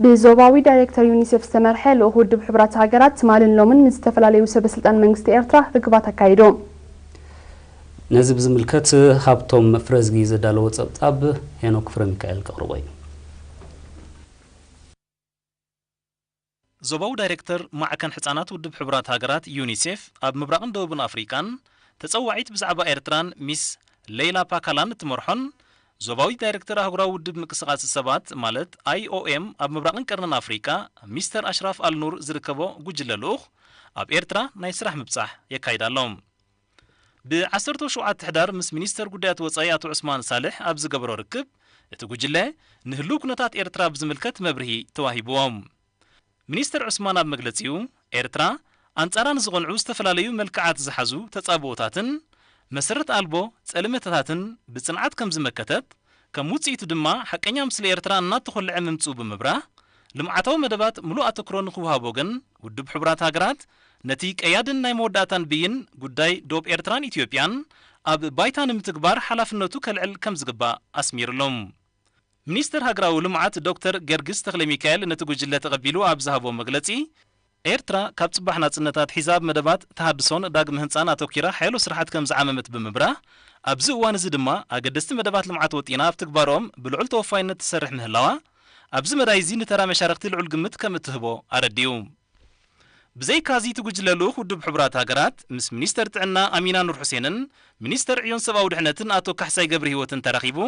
ብዞባዊ ዳይሬክተር ዩኒሴፍ ዝተመርሐ ልኡኽ ውድብ ሕቡራት ሃገራት ትማልን ሎምን ምስ ዝተፈላለዩ ሰበ ስልጣን መንግስቲ ኤርትራ ርክባት ኣካይዱ። ነዚ ብዝምልከት ሃብቶም ፍረዝጊ ዘዳለዎ ጸብጻብ ሄኖክ ፍረ ሚካኤል ከቕርቦ እዩ። ዞባዊ ዳይሬክተር ማዕከን ሕጻናት ውድብ ሕቡራት ሃገራት ዩኒሴፍ ኣብ ምብራቕን ደቡብን ኣፍሪቃን ተጸዋዒት ብዛዕባ ኤርትራን ሚስ ሌይላ ፓካላን እትመርሖን ዞባዊ ዳይሬክተር ኣህጉራዊ ውድብ ምንቅስቃስ ሰባት ማለት ኣይ ኦ ኤም ኣብ ምብራቕን ቀርንን ኣፍሪቃ ሚስተር ኣሽራፍ ኣልኑር ዝርከቦ ጉጅለ ልኡኽ ኣብ ኤርትራ ናይ ስራሕ ምብጻሕ የካይድ ኣሎ። ብ ዓሰርተ ሸውዓተ ሕዳር ምስ ሚኒስተር ጉዳያት ወጻኢ ኣቶ ዑስማን ሳልሕ ኣብ ዝገበሮ ርክብ፣ እቲ ጉጅለ ንህሉው ኩነታት ኤርትራ ብዝምልከት መብርሂ ተዋሂብዎም። ሚኒስተር ዑስማን ኣብ መግለጺኡ፣ ኤርትራ ኣንጻራ ንዝቐንዑ ዝተፈላለዩ መልክዓት ዝሓዙ ተጻብኦታትን መሰረት ኣልቦ ጸልመታታትን ብጽንዓት ከም ዝመከተት፣ ከም ውጽኢቱ ድማ ሓቀኛ ምስሊ ኤርትራ እናተኾልዐ ምምጽኡ ብምብራህ፣ ልምዓታዊ መደባት ምሉእ ኣተኩሮ ንኽወሃቦ ግን፣ ውድብ ሕቡራት ሃገራት ነቲ ቀያድን ናይ መወዳእታን ብይን ጉዳይ ዶብ ኤርትራን ኢትዮጵያን ኣብ ባይታ ንምትግባር ሓላፍነቱ ከልዕል ከም ዝግባእ ኣስሚሩሎም። ሚኒስተር ሃገራዊ ልምዓት ዶክተር ገርግስ ተኽለ ሚካኤል ነቲ ጉጅለ ተቐቢሉ ኣብ ዝሃቦ መግለጺ፣ ኤርትራ ካብ ጽባሕ ናጽነታ ኣትሒዛ ኣብ መደባት ተሃድሶን ዳግመ ህንጻን ኣተኲራ ሓያሎ ስራሓት ከም ዝዓመመት ብምብራህ፣ ኣብዚ እዋን እዚ ድማ ኣገደስቲ መደባት ልምዓት ወጢና ኣብ ትግባሮም ብልዑል ተወፋይነት ትሰርሕ ምህላዋ፣ ኣብዚ መዳይ እዚ ንተራ መሻርኽቲ ልዑል ግምት ከም እትህቦ ኣረዲኡ። ብዘይካዚ እቲ ጉጅለ ልኡኽ ውድብ ሕቡራት ሃገራት ምስ ሚኒስተር ጥዕና ኣሚና ኑር ሑሴንን ሚኒስተር ዕዮን ሰብኣዊ ድሕነትን ኣቶ ካሕሳይ ገብረ ህይወትን ተራኺቡ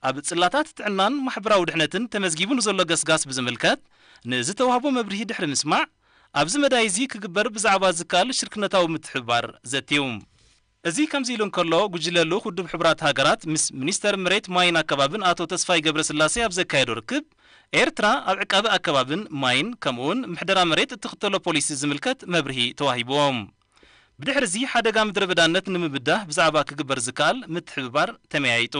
ኣብ ጽላታት ጥዕናን ማሕበራዊ ድሕነትን ተመዝጊቡ ንዘሎ ገስጋስ ብዝምልከት ንዝተዋህቦ መብርሂ ድሕሪ ምስማዕ፣ ኣብዚ መዳይ እዚ ክግበር ብዛዕባ ዝከኣል ሽርክነታዊ ምትሕብባር ዘትዩ። እዚ ከምዚ ኢሉ እንከሎ፣ ጉጅለ ልኡኽ ውድብ ሕቡራት ሃገራት ምስ ሚኒስተር መሬት ማይን ኣከባብን ኣቶ ተስፋይ ገብረስላሴ ኣብ ዘካየዶ ርክብ፣ ኤርትራ ኣብ ዕቃበ ኣከባብን ማይን ከምኡውን ምሕደራ መሬት እትኽተሎ ፖሊሲ ዝምልከት መብርሂ ተዋሂብዎም። ብድሕሪ እዚ ሓደጋ ምድረ በዳነት ንምብዳህ ብዛዕባ ክግበር ዝከኣል ምትሕብባር ተመያይጡ።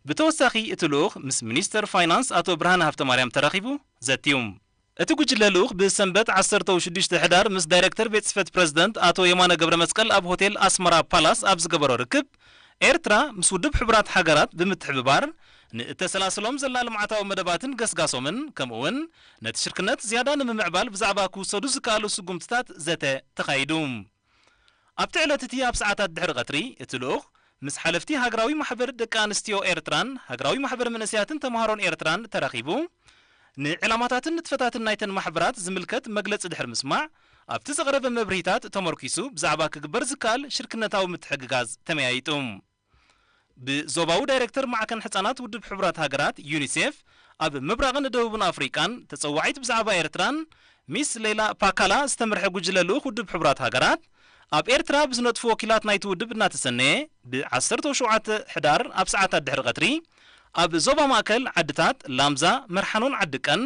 ብተወሳኺ እቲ ልኡኽ ምስ ሚኒስተር ፋይናንስ ኣቶ ብርሃነ ሃብተማርያም ተራኺቡ ዘትዩ። እቲ ጉጅለ ልኡኽ ብሰንበት ዓሰርተ ሽዱሽተ ሕዳር ምስ ዳይረክተር ቤት ጽሕፈት ፕረዚደንት ኣቶ የማነ ገብረ መስቀል ኣብ ሆቴል ኣስመራ ፓላስ ኣብ ዝገበሮ ርክብ፣ ኤርትራ ምስ ውድብ ሕቡራት ሃገራት ብምትሕብባር ንእተሰላስሎም ዘላ ልምዓታዊ መደባትን ገስጋሶምን፣ ከምኡውን ነቲ ሽርክነት ዝያዳ ንምምዕባል ብዛዕባ ክውሰዱ ዝከኣሉ ስጉምትታት ዘተ ተኻይዱ። ኣብቲ ዕለት እቲ ኣብ ሰዓታት ድሕሪ ቀትሪ፣ እቲ ልኡኽ ምስ ሓለፍቲ ሃገራዊ ማሕበር ደቂ ኣንስትዮ ኤርትራን ሃገራዊ ማሕበር መንእሰያትን ተምሃሮን ኤርትራን ተራኺቡ፣ ንዕላማታትን ንጥፈታትን ናይተን ማሕበራት ዝምልከት መግለጺ ድሕሪ ምስማዕ፣ ኣብቲ ዝቐረበ መብርሂታት ተመርኪሱ ብዛዕባ ክግበር ዝከኣል ሽርክነታዊ ምትሕግጋዝ ተመያይጡ። ብዞባዊ ዳይረክተር ማዕከን ሕጻናት ውድብ ሕቡራት ሃገራት፣ ዩኒሴፍ፣ ኣብ ምብራቕን ደቡብን ኣፍሪቃን ተጸዋዒት ብዛዕባ ኤርትራን ሚስ ሌላ ፓካላ ዝተመርሐ ጉጅለ ልኡኽ ውድብ ሕቡራት ሃገራት፣ ኣብ ኤርትራ ብዝነጥፉ ወኪላት ናይቲ ውድብ እናተሰነየ፣ ብ ዓሰርተ ሸውዓተ ሕዳር ኣብ ሰዓታት ድሕሪ ቀትሪ፣ ኣብ ዞባ ማእከል ዓድታት ላምዛ፣ መርሓኖን ዓዲ ቀን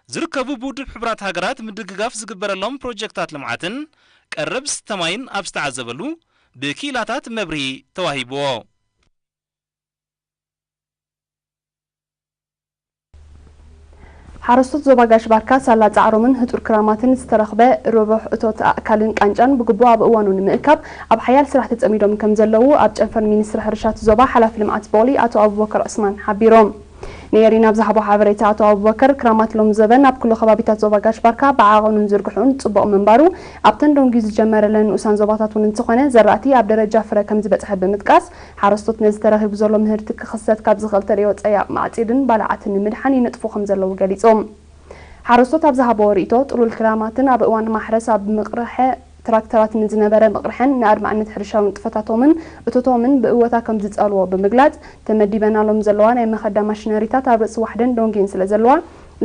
ዝርከቡ ብውድብ ሕቡራት ሃገራት ምድግጋፍ ዝግበረሎም ፕሮጀክታት ልምዓትን ቀረብ ዝስተ ማይን ኣብ ዝተዓዘበሉ፣ ብክኢላታት መብርሂ ተዋሂብዎ። ሓረስቶት ዞባ ጋሽ ባርካ ሳላ ጻዕሮምን ህጹር ክራማትን ዝተረኽበ ርቡሕ እቶት ኣእካልን ቃንጫን ብግቡእ ኣብ እዋኑ ንምእካብ ኣብ ሓያል ስራሕ ተጸሚዶም ከም ዘለዉ ኣብ ጨንፈር ሚኒስትሪ ሕርሻ እቲ ዞባ ሓላፊ ልምዓት ቦሊ ኣቶ ኣቡበከር ዑስማን ሓቢሮም። ንኤሪና ኣብ ዝሃቦ ሓበሬታ ኣቶ ኣቡበከር፣ ክራማት ሎም ዘበን ኣብ ኩሉ ከባቢታት ዞባ ጋሽ ባርካ ብዓቐኑን ዝርግሑን ጽቡቕ ምንባሩ፣ ኣብተን ደንጉዩ ዝጀመረለን ንኡሳን ዞባታት እውን እንተኾነ፣ ዘራእቲ ኣብ ደረጃ ፍረ ከም ዝበጽሐ ብምጥቃስ፣ ሓረስቶት ነዚ ተረኺቡ ዘሎ ምህርቲ ክኽሰት ካብ ዝኽእል ተርእዮ ጸያቕ ማዕጺድን ባልዓትን ንምድሓን ይነጥፉ ከም ዘለዉ ገሊጾም። ሓረስቶት ኣብ ዝሃብዎ ርእይቶ፣ ጥሉል ክራማትን ኣብ እዋን ማሕረስ ኣብ ምቕርሐ ትራክተራት ንዝነበረ ምቕርሐን ንኣድማዕነት ሕርሻዊ ንጥፈታቶምን እቶቶምን ብእወታ ከም ዝጸልዎ ብምግላጽ፣ ተመዲበናሎም ዘለዋ ናይ መኸዳ ማሽነሪታት ኣብ ርእሲ ዋሕደን ደንጉየን ስለ ዘለዋ፣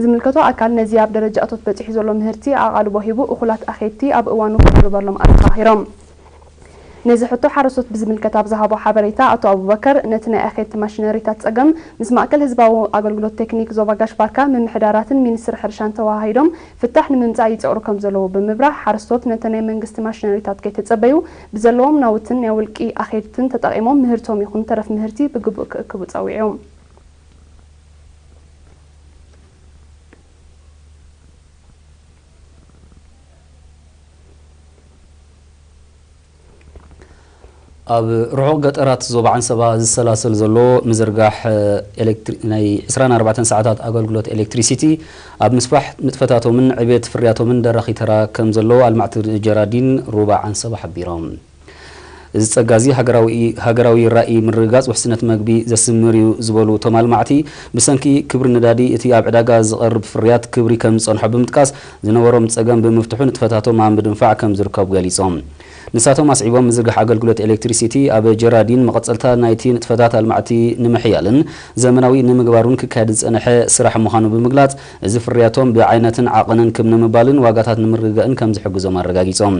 ዝምልከቶ ኣካል ነዚ ኣብ ደረጃ እቶት በጺሑ ዘሎ ምህርቲ ኣቓልቦ ሂቡ እኹላት ኣኼድቲ ኣብ እዋኑ ከቕርበሎም ኣዘኻኺሮም። ነዚ ሕቶ ሓረስቶት ብዝምልከት ኣብ ዝሃቦ ሓበሬታ ኣቶ ኣቡበከር፣ ነቲ ናይ ኣኼድቲ ማሽነሪታት ጸገም ምስ ማእከል ህዝባዊ ኣገልግሎት ቴክኒክ ዞባ ጋሽ ባርካ፣ ምምሕዳራትን ሚኒስትሪ ሕርሻን ተወሃሂዶም ፍታሕ ንምምጻእ ይጽዕሩ ከም ዘለዉ ብምብራህ፣ ሓረስቶት ነተን ናይ መንግስቲ ማሽነሪታት ከይተጸበዩ ብዘለዎም ናውትን ናይ ውልቂ ኣኼድትን ተጠቒሞም ምህርቶም ይኹን ተረፍ ምህርቲ ብግቡእ ክእክቡ ጸዊዑ። ኣብ ርሑቕ ገጠራት ዞባ ዓንሰባ ዝሰላሰል ዘሎ ምዝርጋሕ ኤሌክትሪ-፣ ናይ ዕስራን ኣርባዕተን ሰዓታት ኣገልግሎት ኤሌክትሪሲቲ ኣብ ምስፋሕ ንጥፈታቶምን ዕቤት ፍርያቶምን ደራኺ ተራ ከም ዘለዎ ኣልማዕቲ ጀራዲን ሩባ ዓንሰባ ሓቢሮም። እዚ ጸጋ እዚ ሃገራዊ፣ ሃገራዊ ራእይ ምርግጋጽ ውሕስነት መግቢ ዘስምር እዩ ዝበሉ እቶም ኣልማዕቲ፣ ብሰንኪ ክብሪ ነዳዲ እቲ ኣብ ዕዳጋ ዝቐርብ ፍርያት ክብሪ ከም ዝጸንሖ ብምጥቃስ፣ ዝነበሮም ጸገም ብምፍትሑ ንጥፈታቶም ኣብ ምድንፋዕ ከም ዝርከቡ ገሊጾም። ንሳቶም ኣስዒቦም፣ ምዝርጋሕ ኣገልግሎት ኤሌክትሪሲቲ ኣብ ጀራዲን መቐጸልታ ናይቲ ንጥፈታት ኣልማዕቲ ንምሕያልን ዘመናዊ ንምግባሩን ክካየድ ዝጸንሐ ስራሕ ምዃኑ ብምግላጽ፣ እዚ ፍርያቶም ብዓይነትን ዓቐንን ክብ ንምባልን ዋጋታት ንምርግጋእን ከም ዝሕግዞም ኣረጋጊጾም።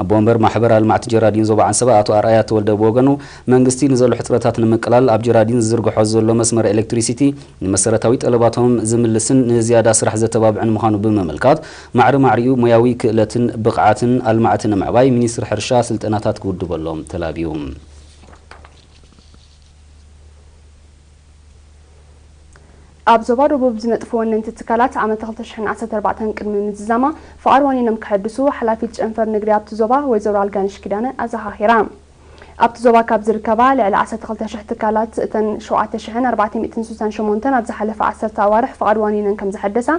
ኣቦ ወንበር ማሕበር ኣልማዕቲ ጀራዲን ዞባ ዓንሰባ ኣቶ ኣርኣያ ተወልደ ብወገኑ፣ መንግስቲ ንዘሎ ሕጽረታት ንምቅላል ኣብ ጀራዲን ዝዝርግሖ ዘሎ መስመር ኤሌክትሪሲቲ ንመሰረታዊ ጠለባቶም ዝምልስን ንዝያዳ ስራሕ ዘተባብዕን ምዃኑ ብምምልካት፣ ማዕረ ማዕሪኡ ሞያዊ ክእለትን ብቕዓትን ኣልማዕቲ ንምዕባይ ሚኒስትሪ ሕርሻ ስልጠናታት ክውድበሎም ተላብዩ። ኣብ ዞባ ደቡብ ዝነጥፉ ወነንቲ ትካላት ዓመት ክልተ ሽሕን ዓሰርተ ኣርባዕተን ቅድሚ ምዝዛማ ፍቓድ ዋኒኖም ክሕድሱ ሓላፊት ጨንፈር ንግዲ ኣብቲ ዞባ ወይዘሮ ኣልጋነሽ ኪዳነ ኣዘኻኺራ። ኣብቲ ዞባ ካብ ዝርከባ ልዕሊ ዓሰርተ ክልተ ሽሕ ትካላት እተን ሸውዓተ ሽሕን ኣርባዕተ ሚእትን ስሳን ሸሞንተን ኣብ ዝሓለፈ ዓሰርተ ኣዋርሕ ፍቓድ ዋኒነን ከም ዝሐደሳ፣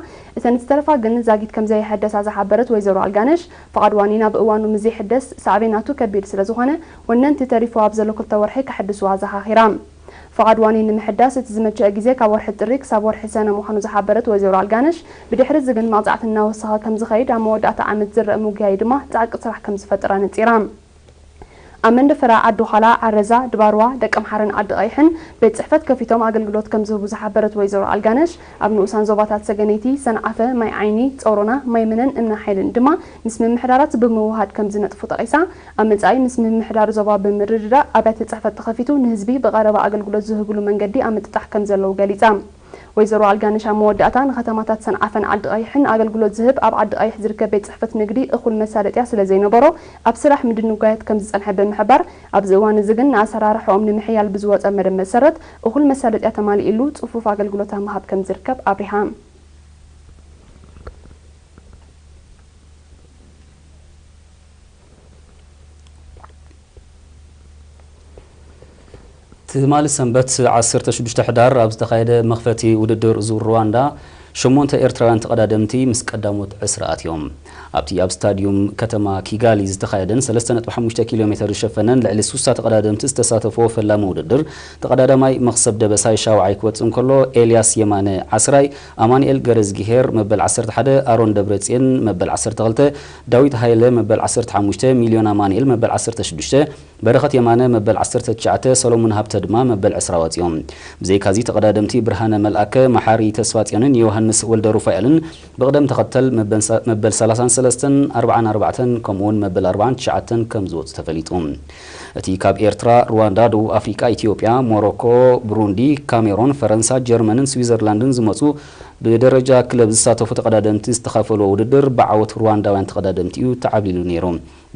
እተን ዝተረፋ ግን ዛጊት ከም ዘይሐደሳ ዝሓበረት ወይዘሮ ኣልጋነሽ፣ ፍቓድ ዋኒን ኣብ እዋኑ ምስ ዘይሕደስ ሳዕቤናቱ ከቢድ ስለ ዝኾነ ወነንቲ ተሪፉ ኣብ ዘሎ ክልተ ወርሒ ከሐድስዋ ኣዘኻኺራ። ፍቓድ ዋኒን ንምሕዳስ እቲ ዝመቸአ ግዜ ካብ ወርሒ ጥሪ ክሳብ ወርሒ ሰነ ምዃኑ ዝሓበረት ወይዘሮ ኣልጋነሽ፣ ብድሕሪ እዚ ግን መቕጻዕቲ እናወሰኸ ከም ዝኸይድ፣ ኣብ መወዳእታ ዓመት ዝረአ ምጉያይ ድማ ጻዕቂ ስራሕ ከም ዝፈጥር ኣነጺራ። ኣብ መንደፈራ፣ ዓዲ ዃላ፣ ዓረዛ፣ ድባርዋ፣ ደቀምሓረን ዓዲ ቀይሕን ቤት ጽሕፈት ከፊቶም ኣገልግሎት ከም ዝህቡ ዝሓበረት ወይዘሮ ኣልጋነሽ፣ ኣብ ንኡሳን ዞባታት ሰገነይቲ፣ ሰንዓፈ፣ ማይ ዓይኒ፣ ጾሮና፣ ማይ ምነን እምነ ሓይልን ድማ ምስ ምምሕዳራት ብምውሃድ ከም ዝነጥፉ ጠቒሳ፣ ኣብ መጻኢ ምስ ምምሕዳር ዞባ ብምርድዳእ ኣብያተ ጽሕፈት ተኸፊቱ ንህዝቢ ብቐረባ ኣገልግሎት ዝህብሉ መንገዲ ኣብ ምጥጣሕ ከም ዘለዉ ገሊጻ። ወይዘሮ ኣልጋነሽ ኣብ መወዳእታ ንከተማታት ሰንዓፈን ዓዲ ቀይሕን ኣገልግሎት ዝህብ ኣብ ዓዲ ቀይሕ ዝርከብ ቤት ጽሕፈት ንግዲ እኹል መሳለጥያ ስለ ዘይነበሮ ኣብ ስራሕ ምድንጓያት ከም ዝጸንሐ ብምሕባር፣ ኣብዚ እዋን እዚ ግን ንኣሰራርሓኦም ንምሕያል ብዝወጸ መደብ መሰረት እኹል መሳለጥያ ተማሊእሉ ጽፉፍ ኣገልግሎት ኣብ ምሃብ ከም ዝርከብ ኣብሪሃ። ትማሊ ሰንበት ዓሰርተ ሽዱሽተ ሕዳር ኣብ ዝተኻየደ መኽፈቲ ውድድር ዙር ሩዋንዳ፣ ሸሞንተ ኤርትራውያን ተቐዳደምቲ ምስ ቀዳሞት ዕስራ ኣትዮም። ኣብቲ ኣብ ስታድዩም ከተማ ኪጋሊ ዝተኻየደን ሰለስተ ነጥቢ ሓሙሽተ ኪሎ ሜተር ዝሸፈነን ልዕሊ ሱሳ ተቐዳደምቲ ዝተሳተፍዎ ፈላሚ ውድድር፣ ተቐዳዳማይ መኽሰብ ደበሳይ ሻውዓይ ክወጽእ እንከሎ፣ ኤልያስ የማነ ዓስራይ፣ ኣማኑኤል ገረዝጊሄር መበል ዓሰርተ ሓደ፣ ኣሮን ደብረጽዮን መበል ዓሰርተ ክልተ፣ ዳዊት ሃይለ መበል ዓሰርተ ሓሙሽተ፣ ሚልዮን ኣማኑኤል መበል ዓሰርተ ሽዱሽተ፣ በረኸት የማነ መበል ዓሰርተ ትሽዓተ፣ ሰሎሙን ሃብተ ድማ መበል ዕስራ ወጺኦም። ብዘይካዚ ተቐዳደምቲ ብርሃነ መልኣከ፣ መሓሪ ተስፋጽዮንን ዮሃንስ ወልደ ሩፋኤልን ብቕደም ተኸተል መበል ሰ-፣ መበል ሰላሳን ሰለስተን፣ ኣርባዓን ኣርባዕተን ከምኡውን መበል ኣርባዓን ትሽዓተን ከም ዝወጹ ተፈሊጡ። እቲ ካብ ኤርትራ፣ ሩዋንዳ፣ ደቡብ ኣፍሪቃ፣ ኢትዮጵያ፣ ሞሮኮ፣ ብሩንዲ፣ ካሜሮን፣ ፈረንሳ፣ ጀርመንን ስዊዘርላንድን ዝመጹ ብደረጃ ክለብ ዝሳተፉ ተቐዳደምቲ ዝተኻፈሉዎ ውድድር ብዓወት ሩዋንዳውያን ተቐዳደምቲ እዩ ተዓብሊሉ ነይሩ።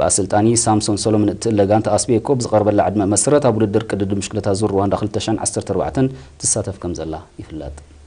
ብኣሰልጣኒ ሳምሶን ሰሎሞን እትእለ ጋንታ ኣስቤኮ ብዝቐርበላ ዕድመ መሰረት ኣብ ውድድር ቅድድም ብሽክለታ ዙር ሩዋንዳ ክልተ ሽሕን ዓሰርተ ኣርባዕተን ትሳተፍ ከም ዘላ ይፍለጥ።